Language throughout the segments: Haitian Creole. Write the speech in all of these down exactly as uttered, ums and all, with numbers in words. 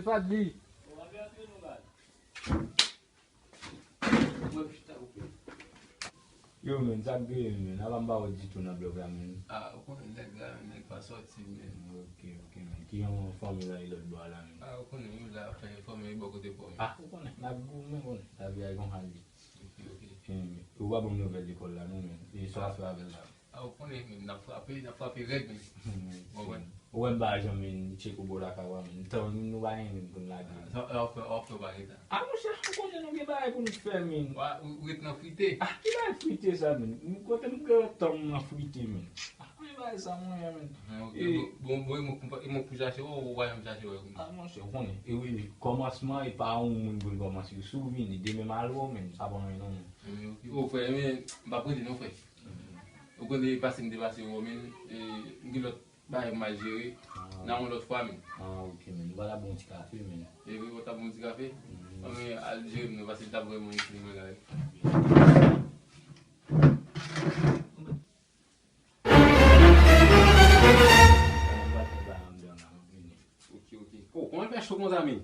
Fadly. Yo, men, sa k genyen, men? Apa m pa wè ditou nan blòk la, men. Ah, ou konnen nèg la, men, nèg pa sòti, men. Ok, ok, men. Ki yon fanmi la, e lòt bò a la, men? Ah, ou konnen, nou la fè fanmi bò kote pa w, men. Ah, ou konnen, n ap goumen, konnen. Lavi a yon hali. Ok, ok. Ou pa ban m nouvèl lekòl la, non, men. E sa w ap fè avè l la? Ah, ou konnen, men, n ap frape, n ap frape rèd, men. Ou konprann? Ou wè m pa janm vin tcheke w bò lakay ou a, men. Tan nou pa gen menm pou n lage. Ah, w ap fè, w ap fè bagay sa. Ah, monchè, ou konnen nou gen bagay pou n fè, men. Ou ret nan frite. Ah, ki bagay frite sa, men? Kote m gen tan m nan frite, men? Ah, men bagay sa, mwen, men. Ah, ok. Bon, bon, e mwen pou chache w, ou pa janm chache w. Ah, monchè, ou konnen. E wi, kòmansman, e pa yon moun pou n kòmanse. Si w vini, demen m al wè w, men, sa pa anyen, non, men. Ou frè, men, m p ap rete, non, frè. Ou konnen pase m te pase yo, men, e, m gen lòt bagay m al jere. Ah. Nan yon lòt fwa, men. Ah, ok, men. Nou pa ta bon ti kafe, men. E wi, ou ta bon ti kafe? Mm. Ah, men, al jere m, non, pase l ta vrèman itil mwen la, wi. Ok, ok. Oh, kòman l fè cho konsa, men?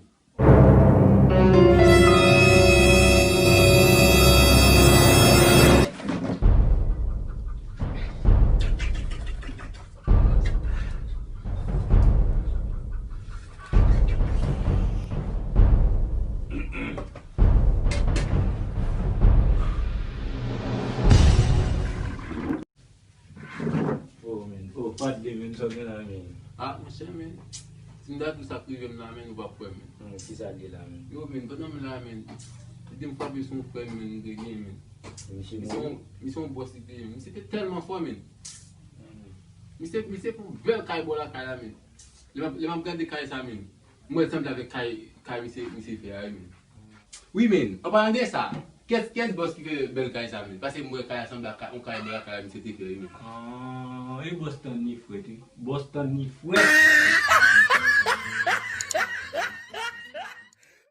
Oh, men. Oh, Fadly, men, sa w gen la, men? Ah, monchè, men. Si m ta di w sa k rive m la, men, ou p ap kwè, men. Hmm, ki sa l ye la, men? Yo, men, pandan m la, men, lide m frape sou yon frè m, men, m te gen, men. Misye mouri? Misye yon, misye yon bòs li te ye, men. Misye te tèlman fò, men. Hmm. Misye, misye fè yon bèl kay bò lakay la, men. Lè m ap, lè m ap gade kay sa, men, m wè l sanble avèk kay, kay misye, misye fè a, wi, men. Wi, men, an palan de sa, kiyès, kiyès bòs ki fè bèl kay sa, men? Paske m wè kay la sanble ak yon kay bò lakay la misye te fè, wi, men. Ah, e bòs tann li frèt, wi. Bòs tann li frèt.